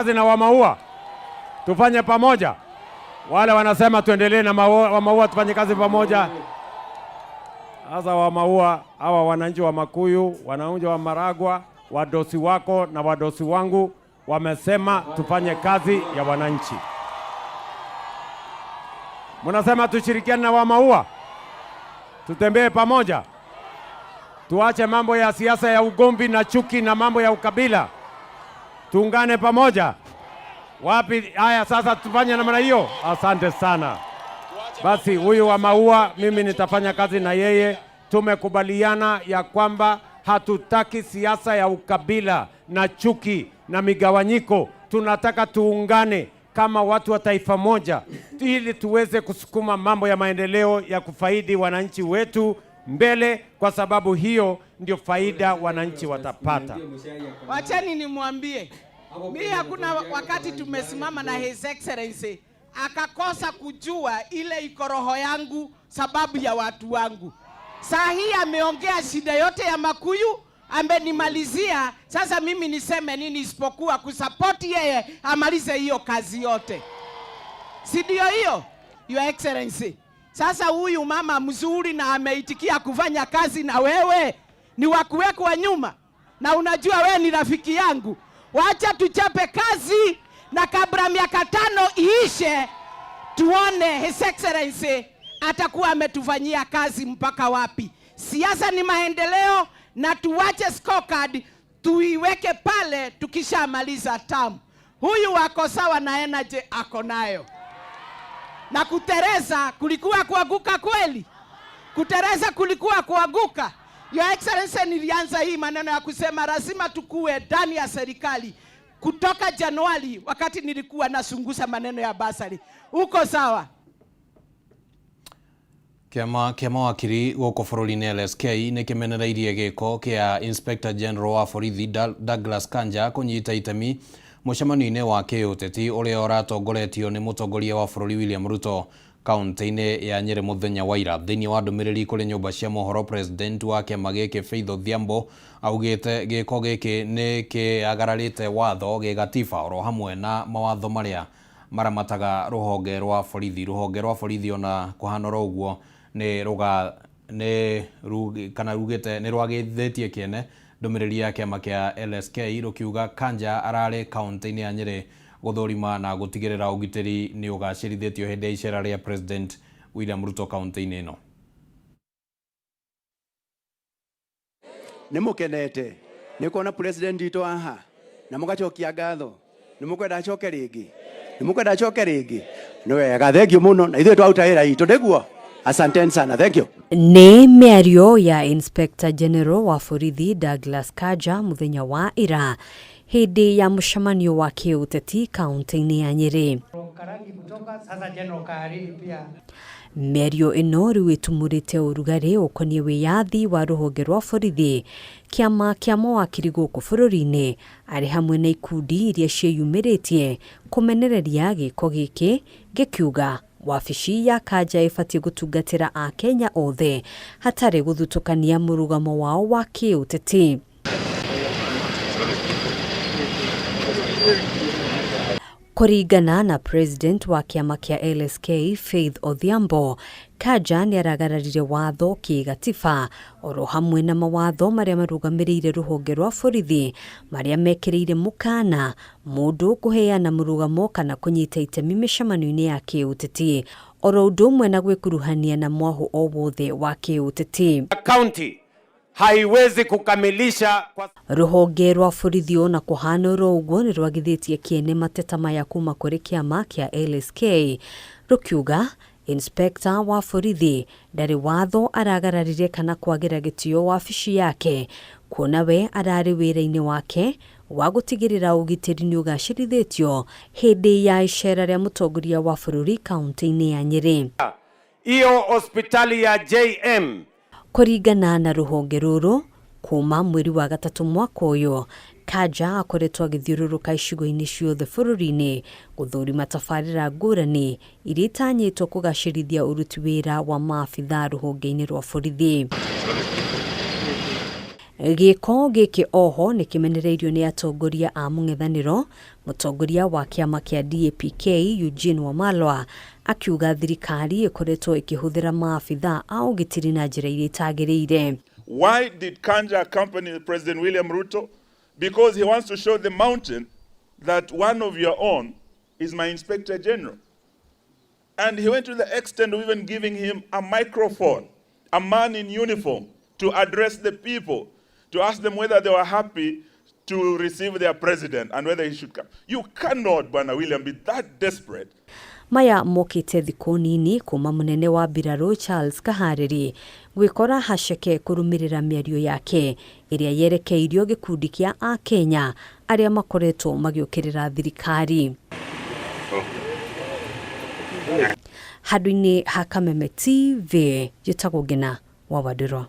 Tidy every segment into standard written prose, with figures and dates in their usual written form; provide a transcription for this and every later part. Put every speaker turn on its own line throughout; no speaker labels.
Kazi na Wamaua tufanye pamoja. Wale wanasema tuendelee na Wamaua tufanye kazi pamoja. Sasa Wamaua hawa wananchi wa Makuyu, wananchi wa Maragwa, wadosi wako na wadosi wangu wamesema tufanye kazi ya wananchi. Mnasema tushirikiane na Wamaua, tutembee pamoja, tuache mambo ya siasa ya ugomvi na chuki na mambo ya ukabila, tuungane pamoja. Wapi? Haya, sasa tufanye namna hiyo. Asante sana. Basi huyu wa Maua, mimi nitafanya kazi na yeye. Tumekubaliana ya kwamba hatutaki siasa ya ukabila na chuki na migawanyiko. Tunataka tuungane kama watu wa taifa moja, ili tuweze kusukuma mambo ya maendeleo ya kufaidi wananchi wetu mbele, kwa sababu hiyo ndio faida wananchi watapata.
Wacheni nimwambie, mi hakuna wakati tumesimama na His Excellency akakosa kujua ile iko roho yangu sababu ya watu wangu. Saa hii ameongea shida yote ya Makuyu, amenimalizia. Sasa mimi niseme nini isipokuwa kusapoti yeye amalize hiyo kazi yote, si ndio hiyo, Your Excellency? Sasa huyu mama mzuri na ameitikia kufanya kazi na wewe, ni wa kuwekwa nyuma, na unajua wewe ni rafiki yangu. Wacha tuchape kazi, na kabla miaka 5 iishe, tuone His Excellency atakuwa ametufanyia kazi mpaka wapi. Siasa ni maendeleo, na tuwache scorecard tuiweke pale tukishamaliza term. Huyu wako sawa na energy ako nayo. Na kutereza kulikuwa kuanguka kweli? Kutereza kulikuwa kuanguka. Your Excellency, nilianza hii maneno ya kusema lazima tukue ndani ya serikali kutoka Januari, wakati nilikuwa nasungusa maneno ya basari. Uko sawa?
Kĩama kĩa mawakiri gũkũ bũrũri-inĩ LSK nĩ kĩmenereirie gĩko kĩa Inspector General wa borithi Douglas Kanja kũnyita itemi mũcemanio-inĩ wa kĩũteti ũrĩa ũratongoretio nĩ mũtongoria wa bũrũri William Ruto kaunti-inĩ ya Nyeri mũthenya wa ira. Thĩinĩ wa ndũmĩrĩri kũrĩ nyũmba cia mohoro, president wa kĩama gĩkĩ Faith Odhiambo augĩte gĩko gĩkĩ nĩ kĩagararĩte watho gĩgatiba oro hamwe na mawatho marĩa maramataga rũhonge rwa borithi. Rũhonge rwa borithi ona kũhana oro ũguo nĩ rũga nĩ kana rugĩte nĩ rwagithĩtie kĩene ndũmĩrĩri ya kĩama kĩa LSK rũkiuga Kanja ararĩ kaunti-inĩ ya Nyeri gũthũrima na gũtigĩrĩra ũgitĩri nĩ ũgacĩrithĩtio hĩndĩ ya icera rĩa President William Ruto kaunti-inĩ ĩno.
Nĩ mũkenete nĩ kuona president witũ haha na mũgacokia ngatho. Nĩ mũkwenda acoke rĩngĩ? Nĩ mũkwenda acoke rĩngĩ? Nĩ wega, thank you mũno, na ithuĩ twaruta wĩra witũ nĩguo. Asanteni sana, thank you.
Nĩ mĩario ya Inspector General wa borithi Douglas Kanja mũthenya wa ira hĩndĩ ya mũcemanio wa kĩũteti kaunti-inĩ ya Nyeri. Mĩario ĩno rĩu ĩtumũrĩte ũrugarĩ ũkoniĩ wĩyathi wa rũhonge rwa borithi, kĩama kĩa mawakiri gũkũ bũrũri-inĩ arĩ hamwe na ikundi iria ciĩyumĩrĩtie kũmenereria gĩko gĩkĩ, gĩkiuga wabici ya Kanja ĩbatiĩ gũtungatĩra Akenya othe hatarĩ gũthutũkania mũrũgamo wao wa kĩũteti. Kũringana na president wa kĩama kĩa LSK Faith Odhiambo, Kanja nĩ aragararire watho kĩgatiba oro hamwe na mawatho marĩa marũgamĩrĩire rũhonge rwa borithi marĩa mekĩrĩire mũkana mũndũ kũheana mũrũgamo kana kũnyita itemi mĩcemanio-inĩ ya kĩũteti oro ũndũ ũmwe na gwĩkuruhania na mwahũ o wothe wa kĩũteti.
County haiwezi kukamilisha kwa
Rũhonge rwa borithi ona kũhana oro ũguo nĩ rwagithĩtie kĩene mateta maya kuma kũrĩ kĩama kĩa LSK rũkiuga Inspector wa borithi ndarĩ watho aragararire kana kwagĩra gĩtĩo wabici yake, kuona we ararĩ wĩra-inĩ wake wa gũtigĩrĩra ũgitĩri nĩ ũgacĩrithĩtio hĩndĩ ya icera rĩa mũtongoria wa bũrũri kaunti-inĩ ya Nyeri.
Hiyo hospitali ya JM.
Kũringana na rũhonge rũrũ, kuma mweri wa gatatũ mwaka ũyũ, Kanja akoretwo agĩthiũrũrũka icigo-inĩ ciothe bũrũri-inĩ gũthũrima tabarĩra ngũrani iria itanyĩtwo kũgacĩrithia ũruti wĩra wa maabithaa rũhonge-inĩ rwa borithi. Gĩko gĩkĩ oho nĩ kĩmenereirio nĩ atongoria a mũng'ethanĩro. Mũtongoria wa kĩama kĩa DAP-K Eugene Wamalwa akiuga thirikari ĩkoretwo ĩkĩhũthĩra maabitha a ũgitĩri na njĩra iria itagĩrĩire.
Why did Kanja accompany President William Ruto? Because he wants to show the mountain that one of your own is my inspector general. And he went to the extent of even giving him a microphone, a man in uniform, to address the people, to ask them whether they were happy to receive their president and whether he should come. You cannot, Bwana William, be that desperate.
Maya mokĩte thikũ nini kuma mũnene wa mbirarũ Charles Kahariri gwĩkora haceke kũrũmĩrĩra mĩario yake ĩrĩa yerekeirio gĩkundi kĩa akenya arĩa makoretwo magĩũkĩrĩra thirikari. Handũ-inĩ ha Kameme TV njĩtagwo Ngina wa Wandũrwa.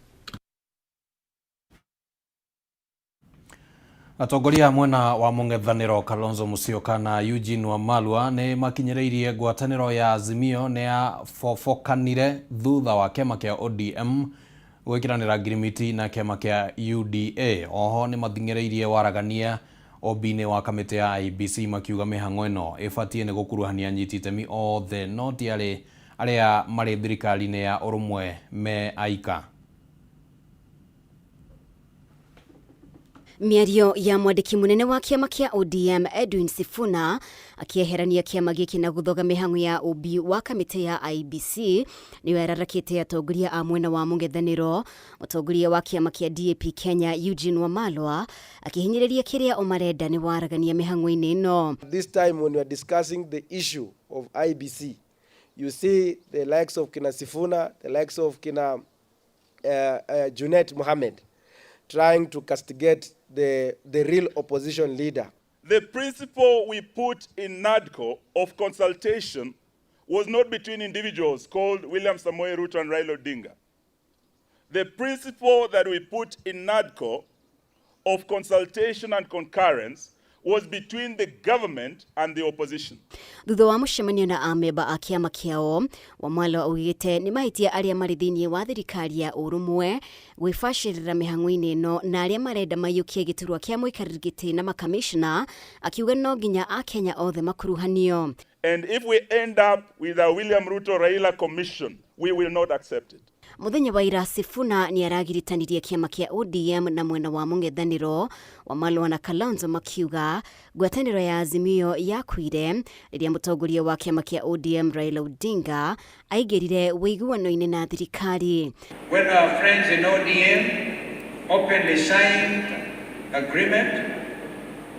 Atongoria a mwena wa mũng'ethanĩro Kalonzo Musyoka na Eugene Wamalwa nĩ makinyĩrĩirie ngwatanĩro ya Azimio nĩ yabobokanire thutha wa kĩama kĩa ODM gwĩkĩranĩra ngirimiti na kĩama kĩa UDA. Oho nĩ mathing'ĩrĩirie waragania ũmbi-inĩ wa kamĩtĩ ya IEBC makiuga mĩhang'o ĩno ĩbatiĩ nĩ gũkuruhania anyiti itemi othe no ti arĩa marĩ thirikari-inĩ ya ũrũmwe me aika.
Mĩario ya mwandĩki mũnene wa kĩama kĩa ODM Edwin Sifuna akĩeherania kĩama gĩkĩ na gũthoga mĩhang'o ya ũmbi wa kamĩtĩ ya IEBC nĩyo yararakĩte atongoria a mwena wa mũng'ethanĩro. Mũtongoria wa kĩama kĩa DAP Kenya Eugene Wamalwa akĩhinyĩrĩria kĩrĩa o marenda nĩ waragania mĩhang'o-inĩ ĩno.
This time when we are discussing the issue of IEBC, you see the likes of kina Sifuna, the likes of kina Junet Mohammed trying to castigate the real opposition leader.
The principle we put in NADCO of consultation was not between individuals called William Samoei Ruto and Raila Odinga. The principle that we put in NADCO of consultation and concurrence was between the government and the opposition.
Thutha wa mũcemanio na amemba a kĩama kĩao, Wamalwa augĩte nĩ mahĩtia arĩa marĩ thĩinĩ wa thirikari ya ũrũmwe gwĩbacĩrĩra mĩhang'o-inĩ ĩno na arĩa marenda maiyũkie gĩturwa kĩa mũikarĩri gĩtĩ na makamishna, akiuga no nginya akenya othe makuruhanio.
And if we end up with a William Ruto Raila commission, we will not accept it.
Mũthenya wa ira Sifuna nĩ aragiritanirie kĩama kĩa ODM na mwena wa mũng'ethanĩro. Wamalwa na Kalonzo makiuga ngwatanĩro ya Azimio yakuire rĩrĩa mũtongoria wa kĩama kĩa ODM Raila Odinga aingĩrire wĩiguano-inĩ na thirikari.
When our friends in ODM openly signed agreement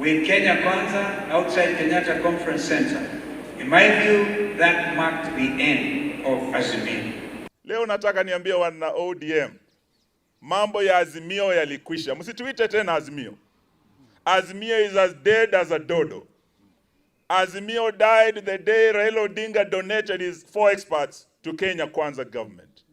with Kenya Kwanza outside Kenyatta Conference Center, in my view, that marked the end of Azimio.
Leo nataka niambie wana ODM, mambo ya Azimio yalikwisha. Msituite tena Azimio. Azimio is as dead as a dodo. Azimio died the day Raila Odinga donated his 4 experts to Kenya Kwanza government.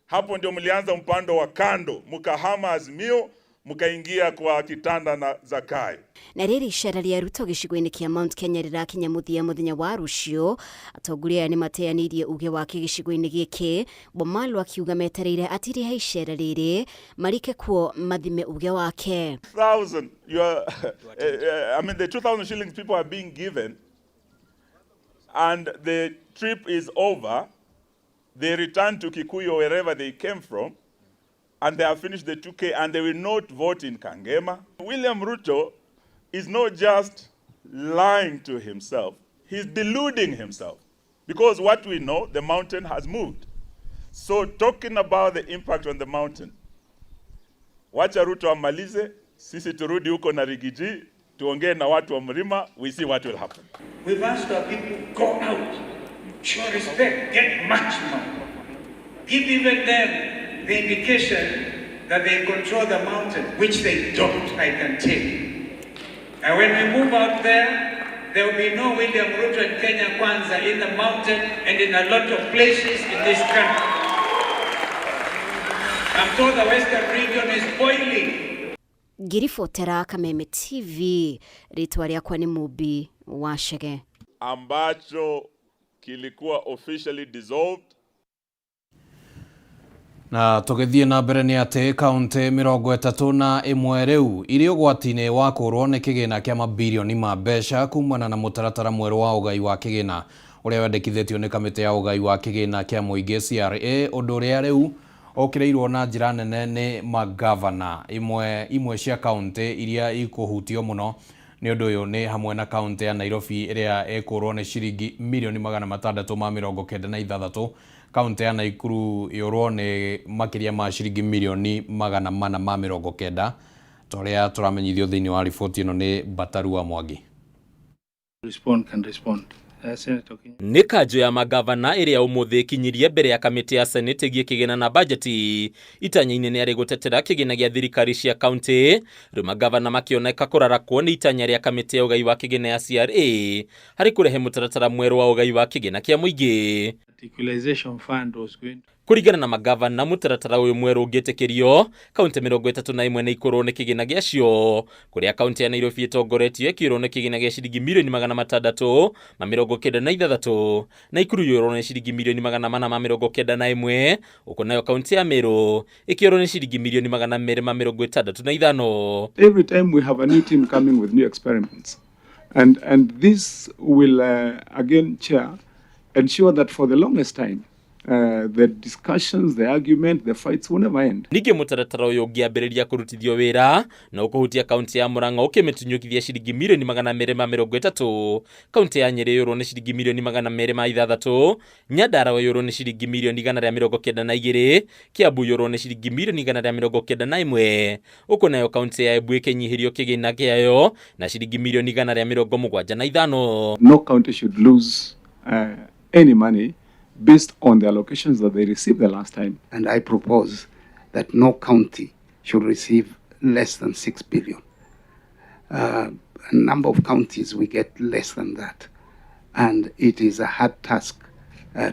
Hapo ndio mlianza mpando wa kando, mkahama Azimio, mkaingia kwa kitanda na Zakayo.
Na rĩrĩ icera rĩa Ruto gĩcigo-inĩ kĩa Mount Kenya rĩrakinya mũthia mũthenya wa rũciũ, atongoria aya nĩmateanĩirie uge wake gĩcigo-inĩ gĩkĩ. Wamalwa akiuga metereire atiriha icera rĩrĩ marike kuo mathime uge wake.
Thousand, you are, I mean the 2,000 shillings people are being given and the trip is over, they return to Kikuyu wherever they came from, and they have finished the 2K and they will not vote in Kangema. William Ruto is not just lying to himself, he's deluding himself. Because what we know, the mountain has moved. So talking about the impact on the mountain, wacha Ruto amalize, sisi turudi huko na Rigiji, tuongee na watu wa mlima, we see what will happen.
We've asked our people, go out, show respect, get maximum. Give even them the indication that they control the mountain, which they don't, I can tell you. And when we move out there, there will be no William Ruto and Kenya Kwanza in the mountain and in a lot of places in this country. I'm told the Western region is boiling.
Ngiribotera Kameme TV, rĩtwa rĩakwa nĩ Mumbi wa Chege.
Ambacho kilikuwa officially dissolved.
Na tũgĩthiĩ na mbere nĩ atĩ kaunti 31 rĩu irĩ ũgwati-inĩ wa kũrwo nĩ kĩgĩna kĩa mabirioni ma mbeca kumana na mũtaratara mwerũ wa ũgai wa kĩgĩna ũrĩa wendekithĩtio nĩ kamĩtĩ ya ũgai wa kĩgĩna kĩa mũingĩ CRA, ũndũ ũrĩa rĩu ũkĩrĩirwo na njĩra nene nĩ magavana. Imwe cia kaunti iria ikũhutio mũno nĩ ũndũ ũyũ nĩ hamwe na kaunti ya Nairobi ĩrĩa ĩkũrwo nĩ ciringi mirioni 696, kaunti ya Nakuru yũrwo nĩ makĩria ma ciringi mirioni 490, ta ũrĩa tũramenyithio thĩinĩ wa riboti ĩno nĩ Bataru wa Mwangi.
Respond can respond. Senator Kinya.
Nĩ kanjũ ya magavana ĩrĩa ũmũthĩ ĩkinyirie mbere ya kamĩtĩ ya Senate ĩgiĩ kĩgĩna na bajeti itanya-inĩ nĩ arĩ gũtetera kĩgĩna gĩa thirikari cia kaunti. Rĩu magavana makĩoneka kũrarakwo nĩ itanya rĩa kamĩtĩ ya ũgai wa kĩgĩna ya CRA harĩ kũrehe mũtaratara mwerũ wa ũgai wa kĩgĩna kĩa mũingĩ.
Equalization fund was going to
Kũringana na magavana, mũtaratara ũyũ mwerũ ũngĩtĩkĩrio, kaunti 31 nĩ ikũrwo nĩ kĩgĩna gĩacio, kũrĩa kaunti ya Nairobi ĩtongoretio ĩkĩũrwo nĩ kĩgĩna gĩa ciringi mirioni 696, Nakuru yũrwo nĩ ciringi mirioni 491, ũkũ nayo kaunti ya Meru ĩkĩũrwo nĩ ciringi mirioni 265.
Every time we have a new team coming with new experiments, and this will again, Chair, ensure that for the longest time, the discussions, the argument, the fights will never end.
Ningĩ mũtaratara ũyũ ũngĩambĩrĩria kũrutithio wĩra no ũkũhutia kaunti ya Murang'a ũkĩmĩtunyũkithia ciringi mirioni 230, kaunti ya Nyĩrĩ yũrwo nĩ ciringi mirioni 206, Nyandarua yũrwo nĩ ciringi mirioni 192, Kiambu yũrwo nĩ ciringi mirioni 191, ũkũ nayo kaunti ya Embu ĩkĩnyihĩrio kĩgĩna kĩayo na ciringi mirioni 175.
No county should lose any money based on the allocations that they received the last time.
And I propose that no county should receive less than 6 billion. A number of counties we get less than that, and it is a hard task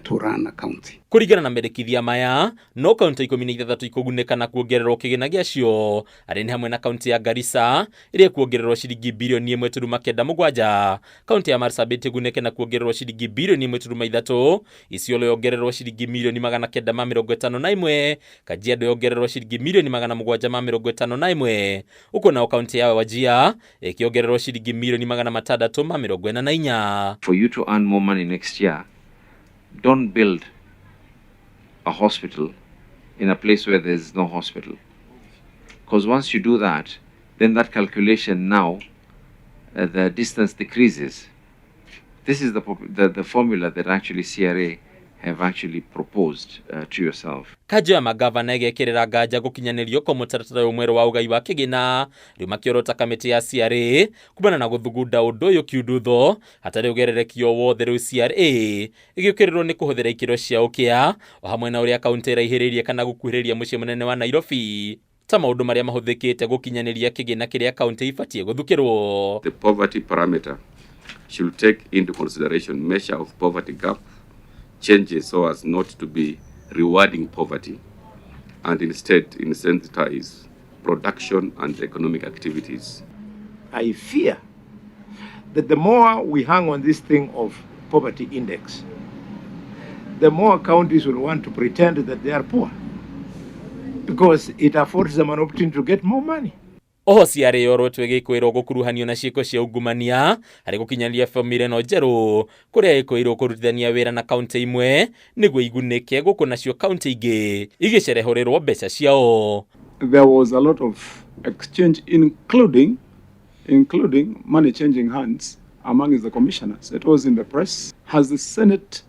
to run a county.
Kũringana na mendekithia maya, no kaunti 16 ikũgunĩka na kuongererwo kĩgĩna gĩacio, arĩ nĩ hamwe na kaunti ya Garissa ĩrĩa ĩkuongererwo ciringi birioni 1.97, kaunti ya Marsabit ĩgunĩke na kuongererwo ciringi birioni 1.3, Isiolo yongererwo ciringi mirioni 951, Kajiado yongererwo ciringi mirioni 751, ũkũ nao kaunti ya Wajir ĩkĩongererwo ciringi mirioni 644.
For you to earn more money next year, don't build a hospital in a place where there's no hospital. Because once you do that, then that calculation now, the distance decreases. This is the formula that actually CRA have actually proposed to yourself.
Kanjũ ya magavana ĩgekĩrĩra nganja gũkinyanĩrio kwa mũtaratara ũyũ mwerũ wa ũgai wa kĩgĩna, rĩu makĩorota kamĩtĩ ya CRA kumana na gũthugunda ũndũ ũyũ kiundutho hatarĩ ũgererekio wothe. Rĩu CRA ĩgĩũkĩrĩrwo nĩ kũhũthĩra ikĩro cia ũkĩa o hamwe na ũrĩa kaunti ĩraihĩrĩirie kana gũkuhĩrĩria mũciĩ mũnene wa Nairobi ta maũndũ marĩa mahũthĩkĩte gũkinyanĩria kĩgĩna kĩrĩa kaunti ibatiĩ gũthukĩrwo.
The poverty parameter should take into consideration measure of poverty gap changes so as not to be rewarding poverty and instead incentivize production and economic activities.
I fear that the more we hang on this thing of poverty index, the more counties will want to pretend that they are poor because it affords them an opportunity to get more money.
Oho CRA yorotwo ĩgĩkwĩrwo gũkuruhanio na ciĩko cia ungumania harĩ gũkinyanĩria bamĩrĩ ĩno njerũ, kũrĩa ĩkwĩrwo kũrutithania wĩra na kaunti imwe nĩguo igunĩke gũkũ nacio kaunti ingĩ igĩcerehũrĩrwo mbeca ciao.
There was a lot of exchange, including money changing hands among the commissioners. It was in the press. Has the Senate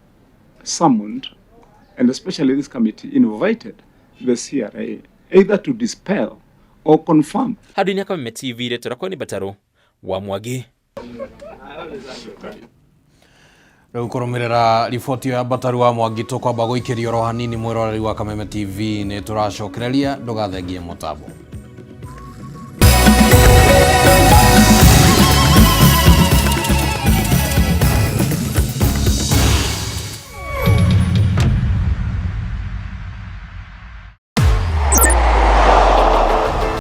summoned, and especially this committee, invited the CRA either to dispel or confirm?
Handũ-inĩ ha Kameme TV, rĩtwa rĩakwa nĩ Mbataru wa Mwangi.
Rĩu kũrũmĩrĩra riboti ya Mbataru wa Mwangi tũkwamba gũikĩrio oro hanini. Mwĩroreri wa Kameme TV, nĩ tũracokereria, ndũgathengie mũtambo.